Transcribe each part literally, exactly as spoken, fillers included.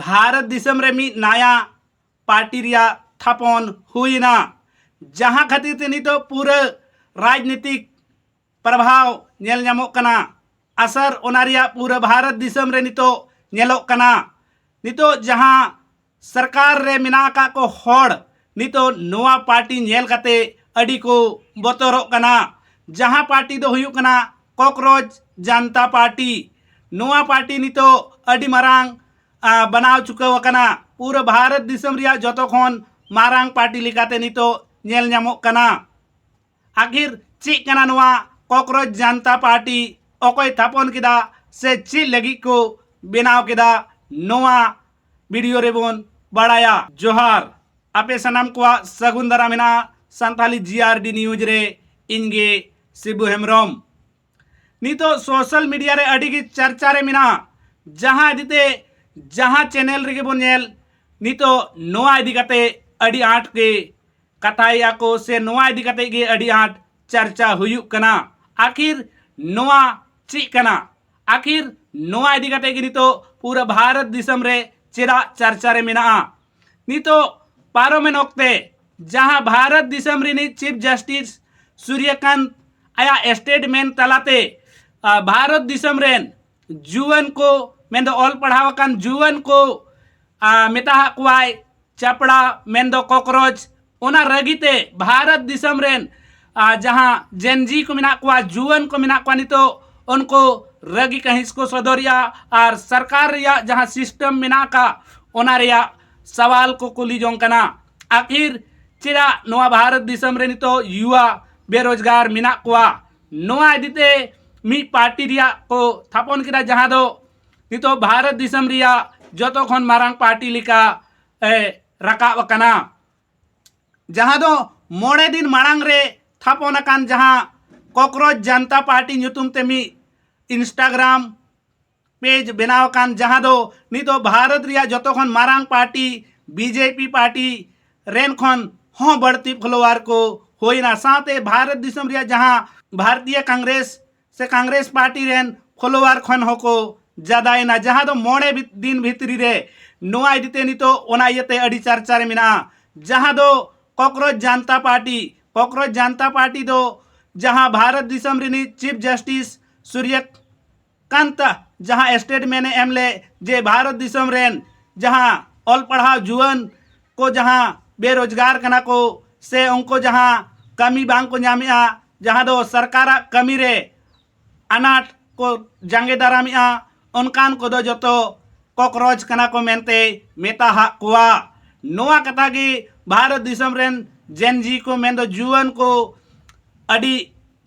ᱵᱷᱟᱨᱚᱛ ᱫᱤᱥᱚᱢ ᱨᱮ ᱢᱤᱫ ᱱᱟᱭᱟ ᱯᱟᱨᱴᱤ ᱨᱮᱭᱟᱜ ᱛᱷᱟᱯᱚᱱ ᱦᱩᱭᱮᱱᱟ, ᱡᱟᱦᱟᱸ ᱠᱷᱟᱹᱛᱤᱨ ᱛᱮ ᱱᱤᱛᱚᱜ ᱯᱩᱨᱟᱹ ᱨᱟᱡᱽᱱᱤᱛᱤᱠ ᱯᱨᱚᱵᱷᱟᱣ ᱧᱮᱞ ᱧᱟᱢᱚᱜ ᱠᱟᱱᱟ᱾ ᱟᱥᱟᱨ ᱚᱱᱟ ᱨᱮᱭᱟᱜ ᱯᱩᱨᱟᱹ ᱵᱷᱟᱨᱚᱛ ᱫᱤᱥᱚᱢ ᱨᱮ ᱱᱤᱛᱚᱜ ᱧᱮᱞᱚᱜ ᱠᱟᱱᱟ᱾ ᱱᱤᱛᱚᱜ ᱡᱟᱦᱟᱸ ᱥᱚᱨᱠᱟᱨ ᱨᱮ ᱢᱮᱱᱟᱜ ᱟᱠᱟᱫ ᱠᱚ ᱦᱚᱲ, ᱱᱤᱛᱚᱜ ᱱᱚᱣᱟ ᱯᱟᱨᱴᱤ ᱧᱮᱞ ᱠᱟᱛᱮ ᱟᱹᱰᱤ ᱠᱚ ᱵᱚᱛᱚᱨᱚᱜ ᱠᱟᱱᱟ᱾ ᱡᱟᱦᱟᱸ ᱯᱟᱨᱴᱤ ᱫᱚ ᱦᱩᱭᱩᱜ ᱠᱟᱱᱟ ᱠᱚᱠᱨᱳᱪ ᱡᱟᱱᱛᱟ ᱯᱟᱨᱴᱤ᱾ ᱱᱚᱣᱟ ᱯᱟᱨᱴᱤ ᱱᱤᱛᱚᱜ ᱟᱹᱰᱤ ᱢᱟᱨᱟᱝ, ᱟ, ᱵᱮᱱᱟᱣ ᱪᱩᱠᱟᱹᱣ ᱟᱠᱟᱱᱟ᱾ ᱯᱩᱨᱟᱹ ᱵᱷᱟᱨᱚᱛ ᱫᱤᱥᱚᱢ ᱨᱮᱭᱟᱜ ᱡᱚᱛᱚ ᱠᱷᱚᱱ ᱢᱟᱨᱟᱝ ᱯᱟᱨᱴᱤ ᱞᱮᱠᱟᱛᱮ ᱱᱤᱛᱚᱜ ᱧᱮᱞ ᱧᱟᱢᱚᱜ ᱠᱟᱱᱟ᱾ ᱟᱠᱷᱤᱨ ᱪᱮᱫ ᱠᱟᱱᱟ ᱱᱚᱣᱟ ᱠᱚᱠᱨᱳᱪ ᱡᱟᱱᱛᱟ ᱯᱟᱨᱴᱤ? ᱚᱠᱚᱭ ᱛᱷᱟᱯᱚᱱ ᱠᱮᱫᱟ ᱥᱮ ᱪᱮᱫ ᱞᱟᱹᱜᱤᱫ ᱠᱚ ᱵᱮᱱᱟᱣ ᱠᱮᱫᱟ, ᱱᱚᱣᱟ ᱵᱷᱤᱰᱤᱭᱳ ᱨᱮᱵᱚᱱ ᱵᱟᱲᱟᱭᱟ᱾ ᱡᱚᱦᱟᱨ, ᱟᱯᱮ ᱥᱟᱱᱟᱢ ᱠᱚᱣᱟᱜ ᱥᱟᱹᱜᱩᱱ ᱫᱟᱨᱟᱢ ᱢᱮᱱᱟᱜᱼᱟ ᱥᱟᱱᱛᱟᱞᱤ ᱡᱤ ᱟᱨ ᱰᱤ ᱱᱤᱭᱩᱡᱽ ᱨᱮ᱾ ᱤᱧ ᱜᱮ ᱥᱤᱵᱩ ᱦᱮᱢᱵᱨᱚᱢ᱾ ᱱᱤᱛᱚᱜ ᱥᱳᱥᱟᱞ ᱢᱤᱰᱤᱭᱟ ᱨᱮ ᱟᱹᱰᱤ ᱜᱮ ᱪᱟᱨᱪᱟ ᱨᱮ ᱢᱮᱱᱟᱜᱼᱟ᱾ ᱡᱟᱦᱟᱸ ᱤᱫᱤ ᱛᱮ ᱡᱟᱦᱟᱸ ᱪᱮᱱᱮᱞ ᱨᱮᱜᱮ ᱵᱚᱱ ᱧᱮᱞ, ᱱᱤᱛᱚᱜ ᱱᱚᱣᱟ ᱤᱫᱤ ᱠᱟᱛᱮ ᱟᱹᱰᱤ ᱟᱸᱴ ᱜᱮ ᱠᱟᱛᱷᱟᱭᱮᱫᱼᱟ ᱠᱚ ᱥᱮ ᱱᱚᱣᱟ ᱤᱫᱤ ᱠᱟᱛᱮ ᱜᱮ ᱟᱹᱰᱤ ᱟᱸᱴ ᱪᱟᱨᱪᱟ ᱦᱩᱭᱩᱜ ᱠᱟᱱᱟ᱾ ᱟᱠᱷᱤᱨ ᱱᱚᱣᱟ ᱪᱮᱫ ᱠᱟᱱᱟ? ᱟᱠᱷᱤᱨ ᱱᱚᱣᱟ ᱤᱫᱤ ᱠᱟᱛᱮ ᱜᱮ ᱱᱤᱛᱚᱜ ᱯᱩᱨᱟᱹ ᱵᱷᱟᱨᱚᱛ ᱫᱤᱥᱚᱢ ᱨᱮ ᱪᱮᱫᱟᱜ ᱪᱟᱨᱪᱟ ᱨᱮ ᱢᱮᱱᱟᱜᱼᱟ? ᱱᱤᱛᱚᱜ ᱯᱟᱨᱚᱢᱮᱱ ᱚᱠᱛᱮ ᱡᱟᱦᱟᱸ ᱵᱷᱟᱨᱚᱛ ᱫᱤᱥᱚᱢ ᱨᱤᱱᱤᱡ ᱪᱤᱯ ᱡᱟᱥᱴᱤᱥ ᱥᱩᱨᱭᱚᱠᱟᱱᱛ ᱟᱭᱟᱜ ᱥᱴᱮᱴᱢᱮᱱᱴ ᱛᱟᱞᱟᱛᱮ, ᱟ, ᱵᱷᱟᱨᱚᱛ ᱫᱤᱥᱚᱢ ᱨᱮᱱ ᱡᱩᱣᱟᱹᱱ ᱠᱚ, ᱢᱮᱱᱫᱚ ᱚᱞ ᱯᱟᱲᱦᱟᱣ ᱟᱠᱟᱱ ᱡᱩᱣᱟᱹᱱ ᱠᱚ, ᱟ, ᱢᱮᱛᱟ ᱦᱟᱜ ᱠᱚᱣᱟᱭ ᱪᱟᱯᱲᱟ, ᱢᱮᱱᱫᱚ ᱠᱚᱠᱨᱳᱪ᱾ ᱚᱱᱟ ᱨᱟᱹᱜᱤ ᱛᱮ ᱵᱷᱟᱨᱚᱛ ᱫᱤᱥᱚᱢ ᱨᱮᱱ, ᱟ, ᱡᱟᱦᱟᱸ ᱡᱮᱱᱡᱤ ᱠᱚ ᱢᱮᱱᱟᱜ ᱠᱚᱣᱟ, ᱡᱩᱣᱟᱹᱱ ᱠᱚ ᱢᱮᱱᱟᱜ ᱠᱚᱣᱟ, ᱱᱤᱛᱚᱜ ᱩᱱᱠᱩ ᱨᱟᱹᱜᱤ ᱠᱟᱹᱦᱤᱥ ᱠᱚ ᱥᱚᱫᱚᱨᱮᱜᱼᱟ ᱟᱨ ᱥᱚᱨᱠᱟᱨ ᱨᱮᱭᱟᱜ ᱡᱟᱦᱟᱸ ᱥᱤᱥᱴᱮᱢ ᱢᱮᱱᱟᱜ ᱟᱠᱟᱫ, ᱚᱱᱟ ᱨᱮᱭᱟᱜ ᱥᱟᱣᱟᱞ ᱠᱚ ᱠᱩᱞᱤ ᱡᱚᱝ ᱠᱟᱱᱟ᱾ ᱟᱠᱷᱤᱨ ᱪᱮᱫᱟᱜ ᱱᱚᱣᱟ ᱵᱷᱟᱨᱚᱛ ᱫᱤᱥᱚᱢ ᱨᱮ ᱱᱤᱛᱚᱜ ᱭᱩᱣᱟ ᱵᱮᱨᱳᱡᱽᱜᱟᱨ ᱢᱮᱱᱟᱜ ᱠᱚᱣᱟ? ᱱᱚᱣᱟ ᱤᱫᱤ ᱛᱮ ᱢᱤᱫ ᱯᱟᱨᱴᱤ ᱨᱮᱭᱟᱜ ᱠᱚ ᱛᱷᱟᱯᱚᱱ ᱠᱮᱫᱟ, ᱡᱟᱦᱟᱸ ᱫᱚ ᱱᱤᱛᱚᱜ ᱵᱷᱟᱨᱚᱛ ᱫᱤᱥᱚᱢ ᱨᱮᱭᱟᱜ ᱡᱚᱛᱚ ᱠᱷᱚᱱ ᱢᱟᱨᱟᱝ ᱯᱟᱨᱴᱤ ᱞᱮᱠᱟ, ᱮ, ᱨᱟᱠᱟᱵ ᱟᱠᱟᱱᱟ᱾ ᱡᱟᱦᱟᱸ ᱫᱚ ᱢᱚᱬᱮ ᱫᱤᱱ ᱢᱟᱲᱟᱝ ᱨᱮ ᱛᱷᱟᱯᱚᱱ ᱟᱠᱟᱱ ᱡᱟᱦᱟᱸ ᱠᱚᱠᱨᱳᱪ ᱡᱟᱱᱛᱟ ᱯᱟᱨᱴᱤ ᱧᱩᱛᱩᱢ ᱛᱮ ᱢᱤᱫ ᱤᱱᱥᱴᱟᱜᱨᱟᱢ ᱯᱮᱡᱽ ᱵᱮᱱᱟᱣ ᱟᱠᱟᱱ, ᱡᱟᱦᱟᱸ ᱫᱚ ᱱᱤᱛᱚᱜ ᱵᱷᱟᱨᱚᱛ ᱨᱮᱭᱟᱜ ᱡᱚᱛᱚ ᱠᱷᱚᱱ ᱢᱟᱨᱟᱝ ᱯᱟᱨᱴᱤ ᱵᱤᱡᱮᱯᱤ ᱯᱟᱨᱴᱤ ᱨᱮᱱ ᱠᱷᱚᱱ ᱦᱚᱸ ᱵᱟᱹᱲᱛᱤ ᱯᱷᱚᱞᱳᱣᱟᱨ ᱠᱚ ᱦᱩᱭᱱᱟ᱾ ᱥᱟᱶᱛᱮ ᱵᱷᱟᱨᱚᱛ ᱫᱤᱥᱚᱢ ᱨᱮᱭᱟᱜ ᱡᱟᱦᱟᱸ ᱵᱷᱟᱨᱚᱛᱤᱭᱚ ᱠᱚᱝᱜᱨᱮᱥ ᱥᱮ ᱠᱚᱝᱜᱨᱮᱥ ᱯᱟᱨᱴᱤ ᱨᱮᱱ ᱯᱷᱚᱞᱳᱣᱟᱨ ᱠᱷᱚᱱ ᱦᱚᱸᱠᱚ ᱡᱟᱫᱟᱭᱮᱱᱟ, ᱡᱟᱦᱟᱸ ᱫᱚ ᱢᱚᱬᱮ ᱵᱷᱤᱛ- ᱫᱤᱱ ᱵᱷᱤᱛᱨᱤ ᱨᱮ᱾ ᱱᱚᱣᱟ ᱤᱫᱤᱛᱮ ᱱᱤᱛᱚᱜ ᱚᱱᱟ ᱤᱭᱟᱹᱛᱮ ᱟᱹᱰᱤ ᱪᱟᱨᱪᱟ ᱨᱮ ᱢᱮᱱᱟᱜᱼᱟ, ᱡᱟᱦᱟᱸ ᱫᱚ cockroach Janata party, cockroach Janata party ᱫᱚ ᱡᱟᱦᱟᱸ ᱵᱷᱟᱨᱚᱛ ᱫᱤᱥᱚᱢ ᱨᱤᱱᱤᱡ ᱪᱤᱯ ᱡᱟᱥᱴᱤᱥ ᱥᱩᱨᱭᱚ ᱠᱟᱱᱛᱟ ᱡᱟᱦᱟᱸ ᱥᱴᱮᱴᱢᱮᱱᱴ ᱮ ᱮᱢ ᱞᱮᱫ ᱡᱮ ᱵᱷᱟᱨᱚᱛ ᱫᱤᱥᱚᱢ ᱨᱮᱱ ᱡᱟᱦᱟᱸ ᱚᱞ ᱯᱟᱲᱦᱟᱣ ᱡᱩᱣᱟᱹᱱ ᱠᱚ ᱡᱟᱦᱟᱸ ᱵᱮᱨᱳᱡᱽᱜᱟᱨ ᱠᱟᱱᱟ ᱠᱚ ᱥᱮ ᱩᱱᱠᱩ ᱡᱟᱦᱟᱸ ᱠᱟᱹᱢᱤ ᱵᱟᱝ ᱠᱚ ᱧᱟᱢᱮᱜᱼᱟ, ᱡᱟᱦᱟᱸ ᱫᱚ ᱥᱚᱨᱠᱟᱨᱟᱜ ᱠᱟᱹᱢᱤ ᱨᱮ ᱟᱱᱟᱴ ᱠᱚ ᱡᱟᱸᱜᱮ ᱫᱟᱨᱟᱢᱮᱜᱼᱟ, ᱚᱱᱠᱟᱱ ᱠᱚᱫᱚ ᱡᱚᱛᱚ ᱠᱚᱠᱨᱳᱪ ᱠᱟᱱᱟ ᱠᱚ ᱢᱮᱱᱛᱮ ᱢᱮᱛᱟ ᱦᱟᱜ ᱠᱚᱣᱟ᱾ ᱱᱚᱣᱟ ᱠᱟᱛᱷᱟ ᱜᱮ ᱵᱷᱟᱨᱚᱛ ᱫᱤᱥᱚᱢ ᱨᱮᱱ ᱡᱮᱱ ᱡᱤ ᱠᱚ ᱢᱮᱱᱫᱚ ᱡᱩᱣᱟᱹᱱ ᱠᱚ ᱟᱹᱰᱤ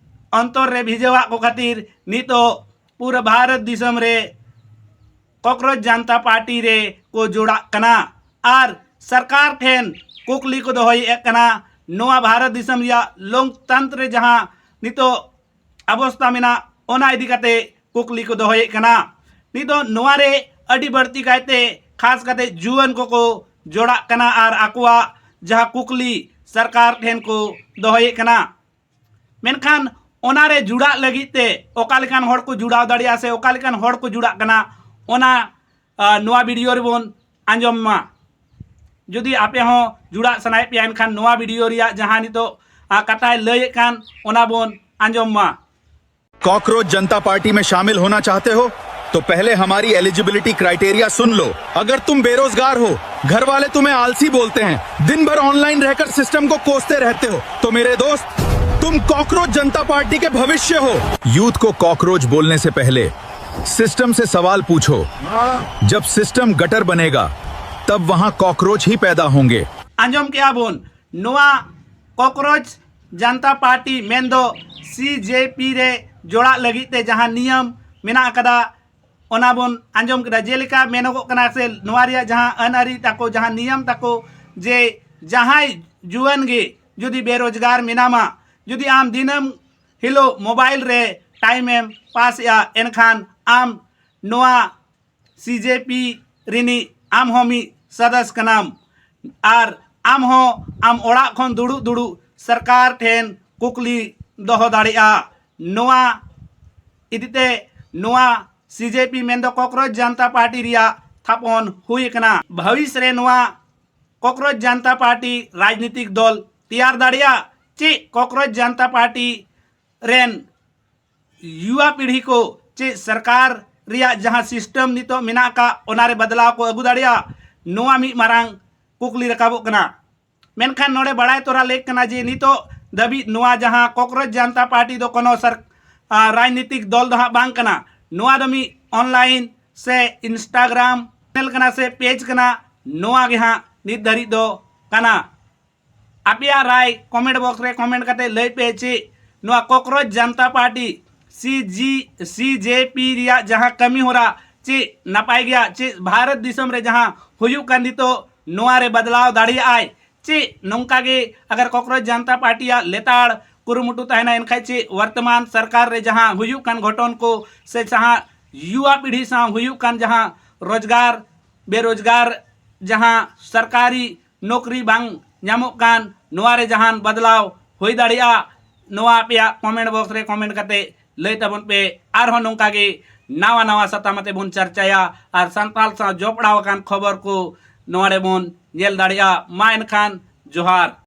ᱚᱱᱛᱚᱨ ᱨᱮ ᱵᱷᱤᱡᱟᱹᱣᱟᱜ ᱠᱚ ᱠᱷᱟᱹᱛᱤᱨ ᱱᱤᱛᱚᱜ ᱯᱩᱨᱟᱹ ᱵᱷᱟᱨᱚᱛ ᱫᱤᱥᱚᱢ ᱨᱮ ᱠᱚᱠᱨᱳᱪ ᱡᱟᱱᱛᱟ ᱯᱟᱨᱴᱤ ᱨᱮ ᱠᱚ ᱡᱚᱲᱟᱜ ᱠᱟᱱᱟ᱾ ᱟᱨ ᱥᱚᱨᱠᱟᱨ ᱴᱷᱮᱱ ᱠᱩᱠᱞᱤ ᱠᱚ ᱫᱚᱦᱚᱭᱮᱫ ᱠᱟᱱᱟ, ᱱᱚᱣᱟ ᱵᱷᱟᱨᱚᱛ ᱫᱤᱥᱚᱢ ᱨᱮᱭᱟᱜ ᱞᱳᱠᱛᱚᱱᱛᱨᱚ ᱨᱮ ᱡᱟᱦᱟᱸ ᱱᱤᱛᱚᱜ ᱚᱵᱚᱥᱛᱟ ᱢᱮᱱᱟᱜ, ᱚᱱᱟ ᱤᱫᱤ ᱠᱟᱛᱮ ᱠᱩᱠᱞᱤ ᱠᱚ ᱫᱚᱦᱚᱭᱮᱫ ᱠᱟᱱᱟ᱾ ᱱᱤᱛᱚᱜ ᱱᱚᱣᱟ ᱨᱮ ᱟᱹᱰᱤ ᱵᱟᱹᱲᱛᱤ ᱠᱟᱭᱛᱮ ᱠᱷᱟᱥ ᱠᱟᱛᱮ ᱡᱩᱣᱟᱹᱱ ᱠᱚᱠᱚ ᱡᱚᱲᱟᱜ ᱠᱟᱱᱟ ᱟᱨ ᱟᱠᱚᱣᱟᱜ ᱡᱟᱦᱟᱸ ᱠᱩᱠᱞᱤ ᱥᱚᱨᱠᱟᱨ ᱴᱷᱮᱱ ᱠᱚ ᱫᱚᱦᱚᱭᱮᱫ ᱠᱟᱱᱟ᱾ ᱢᱮᱱᱠᱷᱟᱱ ᱚᱱᱟ ᱨᱮ ᱡᱩᱲᱟᱜ ᱞᱟᱹᱜᱤᱫ ᱛᱮ ᱚᱠᱟ ᱞᱮᱠᱟᱱ ᱦᱚᱲ ᱠᱚ ᱡᱩᱲᱟᱣ ᱫᱟᱲᱮᱭᱟᱜᱼᱟ ᱥᱮ ᱚᱠᱟ ᱞᱮᱠᱟᱱ ᱦᱚᱲ ᱠᱚ ᱡᱩᱲᱟᱜ ᱠᱟᱱᱟ, ᱚᱱᱟ, ᱟ, ᱱᱚᱣᱟ ᱵᱷᱤᱰᱤᱭᱳ ᱨᱮᱵᱚᱱ ᱟᱸᱡᱚᱢ ᱢᱟ᱾ ᱡᱩᱫᱤ ᱟᱯᱮ ᱦᱚᱸ ᱡᱩᱲᱟᱜ ᱥᱟᱱᱟᱭᱮᱫ ᱯᱮᱭᱟ, ᱮᱱᱠᱷᱟᱱ ᱱᱚᱣᱟ ᱵᱷᱤᱰᱤᱭᱳ ᱨᱮᱭᱟᱜ ᱡᱟᱦᱟᱸ ᱱᱤᱛᱚᱜ, ᱟ, ᱠᱟᱛᱷᱟᱭ ᱞᱟᱹᱭᱮᱫ ᱠᱟᱱ, ᱚᱱᱟ ᱵᱚᱱ ᱟᱸᱡᱚᱢ ᱢᱟ᱾ कॉकरोच जनता पार्टी में शामिल होना चाहते हो? तो पहले हमारी एलिजिबिलिटी क्राइटेरिया सुन लो। अगर तुम बेरोजगार हो, घर वाले तुम्हें आलसी बोलते हैं, दिन भर ऑनलाइन रहकर सिस्टम को कोसते रहते हो, तो मेरे दोस्त, तुम कॉकरोच जनता पार्टी के भविष्य हो। यूथ को कॉकरोच बोलने से पहले सिस्टम से सवाल पूछो। जब सिस्टम गटर बनेगा, तब वहां कॉकरोच ही पैदा होंगे। ᱟᱸᱡᱚᱢ ᱠᱮᱜᱼᱟ ᱵᱚᱱ, ᱱᱚᱣᱟ ᱠᱚᱠᱨᱳᱪ ᱡᱟᱱᱛᱟ ᱯᱟᱨᱴᱤ ᱢᱮᱱᱫᱚ ᱥᱤ ᱡᱮ ᱯᱤ ᱨᱮ ᱡᱚᱲᱟᱜ ᱞᱟᱹᱜᱤᱫ ᱛᱮ ᱡᱟᱦᱟᱸ ᱱᱤᱭᱚᱢ ᱢᱮᱱᱟᱜ ᱟᱠᱟᱫᱟ, ᱚᱱᱟ ᱵᱚᱱ ᱟᱸᱡᱚᱢ ᱠᱮᱫᱟ᱾ ᱡᱮᱞᱮᱠᱟ ᱢᱮᱱᱚᱜᱚᱜ ᱠᱟᱱᱟ ᱥᱮ, ᱱᱚᱣᱟ ᱨᱮᱭᱟᱜ ᱡᱟᱦᱟᱸ ᱟᱹᱱ ᱟᱹᱨᱤ ᱛᱟᱠᱚ, ᱡᱟᱦᱟᱸ ᱱᱤᱭᱚᱢ ᱛᱟᱠᱚ, ᱡᱮ ᱡᱟᱦᱟᱸᱭ ᱡᱩᱣᱟᱹᱱ ᱜᱮ ᱡᱩᱫᱤ ᱵᱮᱨᱳᱡᱽᱜᱟᱨ ᱢᱮᱱᱟᱢᱟ, ᱡᱩᱫᱤ ᱟᱢ ᱫᱤᱱᱟᱹᱢ ᱦᱤᱞᱳᱜ ᱢᱳᱵᱟᱭᱤᱞ ᱨᱮ ᱴᱟᱭᱤᱢ ᱮᱢ ᱯᱟᱥ ᱮᱜᱼᱟ, ᱮᱱᱠᱷᱟᱱ ᱟᱢ ᱱᱚᱣᱟ ᱥᱤ ᱡᱮ ᱯᱤ ᱨᱤᱱᱤᱡ ᱟᱢ ᱦᱚᱸ ᱢᱤᱫ ᱥᱚᱫᱚᱥ ᱠᱟᱱᱟᱢ᱾ ᱟᱨ ᱟᱢ ᱦᱚᱸ ᱟᱢ ᱚᱲᱟᱜ ᱠᱷᱚᱱ ᱫᱩᱲᱩᱵ ᱫᱩᱲᱩᱵ ᱥᱚᱨᱠᱟᱨ ᱴᱷᱮᱱ ᱠᱩᱠᱞᱤ ᱫᱚᱦᱚ ᱫᱟᱲᱮᱭᱟᱜᱼᱟ᱾ ᱱᱚᱣᱟ ᱤᱫᱤᱛᱮ ᱱᱚᱣᱟ ᱥᱤ ᱡᱮ ᱯᱤ ᱢᱮᱱᱫᱚ ᱠᱚᱠᱨᱳᱪ ᱡᱟᱱᱛᱟ ᱯᱟᱨᱴᱤ ᱨᱮᱭᱟᱜ ᱛᱷᱟᱯᱚᱱ ᱦᱩᱭ ᱟᱠᱟᱱᱟ᱾ ᱵᱷᱟᱵᱤᱥ ᱨᱮ ᱱᱚᱣᱟ ᱠᱚᱠᱨᱳᱪ ᱡᱟᱱᱛᱟ ᱯᱟᱨᱴᱤ ᱨᱟᱡᱽᱱᱤᱛᱤᱠ ᱫᱚᱞ ᱛᱮᱭᱟᱨ ᱫᱟᱲᱮᱭᱟᱜ ᱪᱮ ᱠᱚᱠᱨᱳᱪ ᱡᱟᱱᱛᱟ ᱯᱟᱨᱴᱤ ᱨᱮᱱ ᱭᱩᱣᱟ ᱯᱤᱲᱦᱤ ᱠᱚ ᱪᱮ ᱥᱚᱨᱠᱟᱨ ᱨᱮᱭᱟᱜ ᱡᱟᱦᱟᱸ ᱥᱤᱥᱴᱮᱢ ᱱᱤᱛᱚᱜ ᱢᱮᱱᱟᱜ ᱟᱠᱟᱫ, ᱚᱱᱟᱨᱮ ᱵᱚᱫᱞᱟᱣ ᱠᱚ ᱟᱹᱜᱩ ᱫᱟᱲᱮᱭᱟᱜᱼᱟ? ᱱᱚᱣᱟ ᱢᱤᱫ ᱢᱟᱨᱟᱝ ᱠᱩᱠᱞᱤ ᱨᱟᱠᱟᱵᱚᱜ ᱠᱟᱱᱟ᱾ ᱢᱮᱱᱠᱷᱟᱱ ᱱᱚᱰᱮ ᱵᱟᱲᱟᱭ ᱛᱚᱨᱟ ᱞᱮᱠ ᱠᱟᱱᱟ ᱡᱮ ᱱᱤᱛᱚᱜ ᱫᱷᱟᱹᱵᱤᱡ ᱱᱚᱣᱟ ᱡᱟᱦᱟᱸ ᱠᱚᱠᱨᱳᱪ ᱡᱟᱱᱛᱟ ᱯᱟᱨᱴᱤ ᱫᱚ ᱠᱳᱱᱳ ᱥᱟᱨ-, ᱟ, ᱨᱟᱡᱽᱱᱤᱛᱤᱠ ᱫᱚᱞ ᱫᱚ ᱦᱟᱸᱜ ᱵᱟᱝ ᱠᱟᱱᱟ᱾ ᱱᱚᱣᱟ ᱫᱚ ᱢᱤᱫ ᱚᱱᱞᱟᱭᱤᱱ ᱥᱮ ᱤᱱᱥᱴᱟᱜᱨᱟᱢ ᱪᱮᱱᱮᱞ ᱠᱟᱱᱟ ᱥᱮ ᱯᱮᱡᱽ ᱠᱟᱱᱟ, ᱱᱚᱣᱟ ᱜᱮ ᱦᱟᱸᱜ ᱱᱤᱛ ᱫᱷᱟᱹᱨᱤᱡ ᱫᱚ ᱠᱟᱱᱟ᱾ ᱟᱯᱮᱭᱟᱜ ᱨᱟᱭ ᱠᱚᱢᱮᱱᱴ ᱵᱚᱠᱥ ᱨᱮ ᱠᱚᱢᱮᱱᱴ ᱠᱟᱛᱮ ᱞᱟᱹᱭ ᱯᱮ ᱪᱮ ᱱᱚᱣᱟ ᱠᱚᱠᱨᱳᱪ ᱡᱟᱱᱛᱟ ᱯᱟᱨᱴᱤ ᱥᱤ ᱡᱤ, ᱥᱤ ᱡᱮ ᱯᱤ ᱨᱮᱭᱟᱜ ᱡᱟᱦᱟᱸ ᱠᱟᱹᱢᱤ ᱦᱚᱨᱟ ᱪᱮ ᱱᱟᱯᱟᱭ ᱜᱮᱭᱟ ᱪᱮ ᱵᱷᱟᱨᱚᱛ ᱫᱤᱥᱚᱢ ᱨᱮ ᱡᱟᱦᱟᱸ ᱦᱩᱭᱩᱜ ᱠᱟᱱ ᱱᱤᱛᱚᱜ ᱱᱚᱣᱟ ᱨᱮ ᱵᱚᱫᱞᱟᱣ ᱫᱟᱲᱮᱭᱟᱜᱼᱟᱭ ᱪᱮ ᱱᱚᱝᱠᱟ ᱜᱮ ᱟᱜᱟᱨ ᱠᱚᱠᱨᱳᱪ ᱡᱟᱱᱛᱟ ᱯᱟᱨᱴᱤᱭᱟᱜ ᱞᱮᱛᱟᱲ ᱠᱩᱨᱩᱢᱩᱴᱩ ᱛᱟᱦᱮᱱᱟ ᱮᱱᱠᱷᱟᱡ ᱪᱮ ᱣᱟᱨᱛᱚᱢᱟᱱ ᱥᱚᱨᱠᱟᱨ ᱨᱮ ᱡᱟᱦᱟᱸ ᱦᱩᱭᱩᱜ ᱠᱟᱱ ᱜᱷᱚᱴᱚᱱ ᱠᱚ ᱥᱮ ᱡᱟᱦᱟᱸ ᱭᱩᱣᱟ ᱯᱤᱲᱦᱤ ᱥᱟᱶ ᱦᱩᱭᱩᱜ ᱠᱟᱱ ᱡᱟᱦᱟᱸ ᱨᱳᱡᱽᱜᱟᱨ ᱵᱮᱨᱳᱡᱽᱜᱟᱨ ᱡᱟᱦᱟᱸ ᱥᱚᱨᱠᱟᱨᱤ ᱱᱚᱠᱨᱤ ᱵᱟᱝ ᱧᱟᱢᱚᱜ ᱠᱟᱱ, ᱱᱚᱣᱟ ᱨᱮ ᱡᱟᱦᱟᱱ ᱵᱚᱫᱞᱟᱣ ᱦᱩᱭ ᱫᱟᱲᱮᱭᱟᱜᱼᱟ? ᱱᱚᱣᱟ ᱟᱯᱮᱭᱟᱜ ᱠᱚᱢᱮᱱᱴ ᱵᱚᱠᱥ ᱨᱮ ᱠᱚᱢᱮᱱᱴ ᱠᱟᱛᱮ ᱞᱟᱹᱭ ᱛᱟᱵᱚᱱ ᱯᱮ᱾ ᱟᱨᱦᱚᱸ ᱱᱚᱝᱠᱟ ᱜᱮ ᱱᱟᱣᱟ ᱱᱟᱣᱟ ᱥᱟᱛᱟᱢ ᱟᱛᱮ ᱵᱚᱱ ᱪᱟᱨᱪᱟᱭᱟ ᱟᱨ ᱥᱟᱱᱛᱟᱲ ᱥᱟᱶ ᱡᱚᱯᱲᱟᱣ ᱟᱠᱟᱱ ᱠᱷᱚᱵᱚᱨ ᱠᱚ ᱱᱚᱣᱟ ᱨᱮᱵᱚᱱ ᱧᱮᱞ ᱫᱟᱲᱮᱭᱟᱜᱼᱟ᱾ ᱢᱟ ᱮᱱᱠᱷᱟᱱ ᱡᱚᱦᱟᱨ᱾